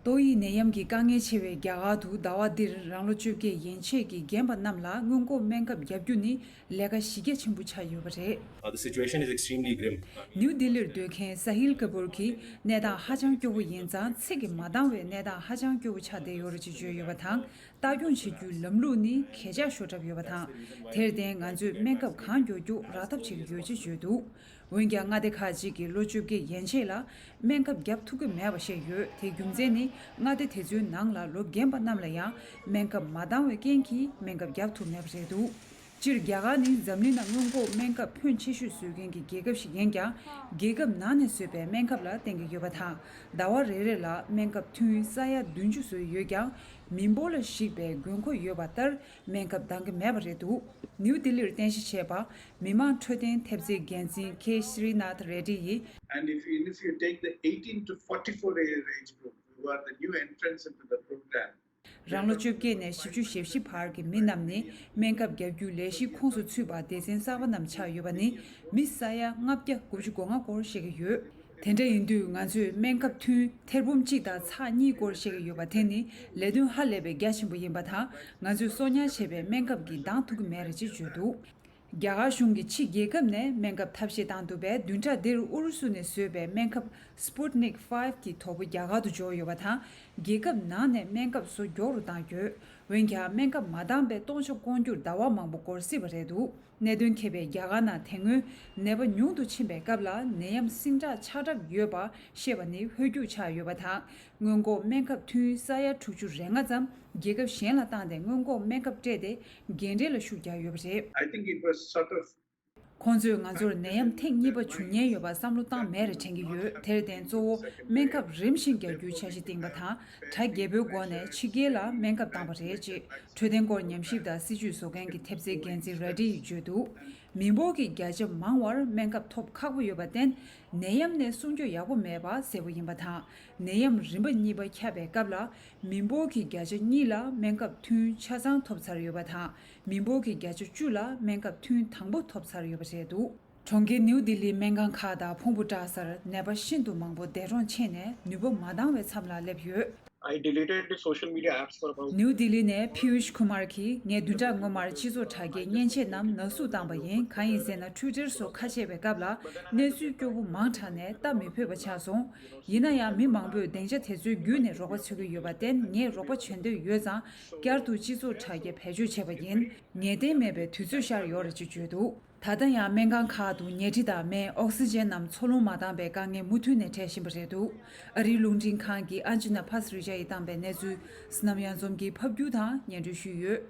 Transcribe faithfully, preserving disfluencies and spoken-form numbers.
ཏོག་དབྱིབས་ནད་ཡམས་ཀྱི་དཀའ་ངལ་ཆེ་བའི་རྒྱ་གར་དུ་ཟླ་བ་འདིར་རང་ལོ་བཅོ་བརྒྱད་ཡན་ཆད་ཀྱི་རྒན་པ་རྣམས་ལ་སྔོན་འགོག་སྨན་ཁབ་བརྒྱབ་རྒྱུ་ནི་ལས་ཀ་གཞི་རྒྱ་ཆེན་པོ་ཆགས་ཡོད་པ་རེད། Uh, the situation is extremely grim. ནིའུ་ལྡི་ལིར་སྡོད་མཁན་ས་ཧིལ་ཀ་པུར་གྱིས་གནས་སྟངས་ཧ་ཅང་སྐྱོ་པོ་ཡིན་ཙང་ཚིག་གིས་མ་འདང་བའི་གནས་སྟངས་ཧ་ཅང་སྐྱོ་པོ་ཆགས་བསྡད་ཡོད་རེད་ཅེས་བརྗོད་ཡོད་པ་དང་། ལྟ་སྐྱོང་བྱེད་རྒྱུའི་ལམ་ལུགས་ནི་གས་ཆག་ཤོར་གྲབས་ཡོད་པ་དང་། དེར་བརྟེན་ང་ཚོས་སྨན་ཁབ་གང་མགྱོགས་མགྱོགས་རག་ཐབས་བྱེད་ཀྱི་ཡོད་ཅེས་བརྗོད་འདུག་འོན་ཀྱང་མངའ་སྡེ་ཁག་ཅིག་གིས་ལོ་བཅོ་བརྒྱད་ཡན་ཆད་ལ་སྨན་ཁབ་བརྒྱབ་ཐུབ་ཀྱི་མེད་པ་བཤད་ཡོད། དེའི་རྒྱུ་མཚན་ནི་མངའ་སྡེ་དེ་ཚོའི་ནང་ལ་ལོ་རྒན་པ་རྣམས་ལ་ཡང་སྨན་ཁབ་མ་འདང་བའི་རྐྱེན་གྱིས་སྨན་ཁབ་བརྒྱབ་ཐུབ་མེད་པ་རེད་འདུག་སྤྱིར་རྒྱ་གར་ནི་འཛམ་གླིང་ནང་སྔོན་འགོག་སྨན་ཁབ་ཕོན་ཆེ་ཤོས་བཟོ་མཁན་གྱི་རྒྱལ་ཁབ་ཞིག་ཡིན་ཀྱང་། རྒྱལ་ཁབ་ནང་ནས་བཟོས་པའི་སྨན་ཁབ་ལ་བརྟེན་གྱི་ཡོད་པ་དང་། ཟླ་བ་རེ་རེ་ལ་སྨན་ཁབ་ཐུན་ས་ཡ་བདུན་ཅུ་བཟོས་ཡོད་ཀྱང་། མི་འབོར་ལ་གཞིགས་པའི་དགོས་མཁོ་ཡོད་པ་ལྟར་སྨན་ཁབ་འདང་གི་མེད་པ་རེད་འདུག་ནིའུ་ལྡི་ལིར་རྟེན་གཞི་བྱས་པ་མི་དམངས་འཕྲོད་བསྟེན་ཐེབས་རྩའི་འགན་འཛིན་ཁེ་ཤྲི་ནཱཐ་རེ་ཌི་ཡིས། And if you, and if you take the eighteen to forty-four year age group, who are the new entrants into the program, རང་ལོ་བཅོ་བརྒྱད་ནས་བཞི་བཅུ་ཞེ་བཞི་བར་གྱི་མི་རྣམས་ནི་སྨན་ཁབ་བརྒྱབ་རྒྱུའི་ལས་གཞིའི་ཁོངས་སུ་ཚུད་པ་སྡེ་ཚན་གསར་པ་རྣམས་ཆགས་ཡོད་པ་ནི་མི་ས་ཡ་ལྔ་བརྒྱ་དགུ་བཅུ་གོ་ལྔ་སྐོར་བཤད་ཀྱི་ཡོད། དེ་འདྲ་ཡིན་དུས་ང་ཚོས་སྨན་ཁབ་ཐུན་ཐེར་འབུམ་གཅིག་དང་ཚེག་གཉིས་སྐོར་བཤད་ཀྱི་ཡོད་པ་དེ་ནི་ལས་དོན་ཧ་ལས་པའི་རྒྱ་ཆེན་པོ་ཡིན་པ་དང་། ང་ཚོས་གསོག་ཉར་བྱས་པའི་སྨན་ཁབ་ཀྱིས་འདང་ཐུབ་ཀྱི་མེད་རེད་ཅེས་བརྗོད་འདུག་རྒྱ་གར་གཞུང་གིས་ཕྱི་རྒྱལ་ཁབ་ནས་སྨན་ཁབ་ཐབས་ཤེས་བཏང་འདུག་པས། བདུན་ཕྲག་འདིར་ཨུ་རུ་སུ་ནས་བཟོས་པའི་སྨན་ཁབ་Sputnik Five གི་དོ་པོ་རྒྱ་གར་དུ་འབྱོར་ཡོད་པ་དང་། རྒྱལ་ཁབ་ནང་ནས་སྨན་ཁབ་བཟོ་མགྱོགས་རུ་བཏང་ཡོད། འོན་ཀྱང་སྨན་ཁབ་མ་འདང་པའི་སྟོང་ཆ་སྐོང་རྒྱུར་ཟླ་བ་མང་པོ་འགོར་སྲིད་པ་རེད་འདུག་གནད་དོན་འཁེལ་བའི་རྒྱ་གར་ནང་དེ་སྔོན་ནད་པ་ཉུང་དུ་ཕྱིན་པའི་སྐབས་ལ་ནད་ཡམས་ཟིང་དྲག་ཆགས་གྲབས་ཡོད་པ་ཤེས་པ་ནི་ཧོལ་རྒྱུག་ཆགས་ཡོད་པ་དང་། སྔོན་འགོག་སྨན་ཁབ་ཐུན་ས་ཡ་དྲུག་ཅུ་རེ་ལྔ་ཙམ་རྒྱལ་ཁབ་གཞན་ལ་བཏང་སྟེ་སྔོན་འགོག་སྨན་ཁབ་སྤྲད་དེ་འགན་འཁྲི་ལ་ཤུགས་རྒྱག་ཡོད་པ་རེད། I think it was sort of ཁོང་ཚོས་ང་ཚོར་ནད་ཡམས་ཐེངས་གཉིས་པ་བྱུང་ཉེན་ཡོད་པ་བསམ་བློ་བཏང་མེད་རེད་དྲན་གྱི་ཡོད། དེར་བརྟེན་གཙོ་བོ་སྨན་ཁབ་རིམ་བཞིན་རྒྱག་རྒྱུའི་འཆར་གཞི་བཏིང་པ་དང་། གྲ་རྒྱས་པོའི་སྒོ་ནས་ཕྱི་རྒྱལ་ལ་སྨན་ཁབ་བཏང་བ་རེད་ཅེས་འཕྲོད་བསྟེན་སྐོར་ཉམས་ཞིབ་དང་སྲིད་ཇུས་བཟོ་མཁན་གྱི་ཐེབས་རྩའི་འགན་འཛིན་རེ་ཌི་ཡིས་བརྗོད་འདུག་མི་འབོར་གྱི་བརྒྱ་ཆ་མང་བར་སྨན་ཁབ་ཐོབ་ཁག་པོ་ཡོད་པར་བརྟེན། ནད་ཡམས་ནས་སྲུང་སྐྱོབ་ཡག་པོ་མེད་པ་གསལ་པོ་ཡིན་པ་དང་། ནད་ཡམས་རིམ་པ་གཉིས་པ་ཁྱབ་པའི་སྐབས་ལ་མི་འབོར་གྱི་བརྒྱ་ཆ་གཉིས་ལ་སྨན་ཁབ་ཐུན་ཆ་ཚང་ཐོབ་ཚར་ཡོད་པ་དང་། མི་འབོར་གྱི་བརྒྱ་ཆ་བཅུ་ལ་སྨན་ཁབ་ཐུན་དང་པོ་ཐོབ་ཚར་ཡོད་པ་རེད་འདུག་གྲོང་ཁྱེར་ནིའུ་ལྡི་ལིའི་སྨན་ཁང་ཁག་དང་ཕུང་པོ་བཀྲ་སར་ནད་པ་ཤིན་ཏུ་མང་པོ་འདས་གྲོངས་ཕྱིན་ནས་ནུས་པ་མ་འདང་བའི་མཚམས་ལ་སླེབས་ཡོད། I deleted the social media apps for about ནིའུ་ལྡི་ལི་ནས་ཕི་ཡུཤ་ཁུ་མར་གྱིས་ངས་བདུན་ཕྲག་སྔོན་མར་སྤྱི་ཚོགས་དྲ་རྒྱའི་མཉེན་ཆས་རྣམས་ནག་གསུག་བཏང་པ་ཡིན། གང་ཡིན་ཟེར་ན། Twitter སོགས་ཁ་ཕྱེ་བའི་སྐབས་ལ་གནས་ཚུལ་སྐྱོ་པོ་མང་དྲགས་ནས་ལྟ་མི་ཕོད་པ་ཆགས་སོང་། ཡིན་ན་ཡང་མི་མང་པོས་སྡིངས་ཆ་དེ་ཚོའི་བརྒྱུད་ནས་རོགས་པ་འཚོལ་གྱི་ཡོད་པར་བརྟེན། ངས་རོགས་པ་བྱེད་འདོད་ཡོད་ཙང་བསྐྱར་དུ་སྤྱི་ཚོགས་དྲ་རྒྱ་བེད་སྤྱོད་བྱས་པ་ཡིན། ངེས་གཏན་མེད་པའི་དུས་ཚོད་ཤར་ཡོད་རེད་ཅེས་བརྗོད་འདུག་ད་ལྟ་ཡང་སྨན་ཁང་ཁག་ཏུ་ཉལ་ཁྲི་དང་མེ། ཨོག་སི་ཇན་ནམ་འཚོ་རླུང་མ་འདང་པའི་དཀའ་ངལ་མུ་མཐུད་ནས་འཕྲད་བཞིན་པ་རེད་འདུག་ཨ་རིའི་རླུང་འཕྲིན་ཁང་གི་ཨན་ཇི་ན་ཕ་སི་རི་ཇ་ཡིས་བཏང་པའི་གནས་ཚུལ་སི་ནམ་གཡང་འཛོམས་ཀྱིས་ཕབ་སྒྱུར་དང་སྙན་སྒྲོན་ཞུས་ཡོད།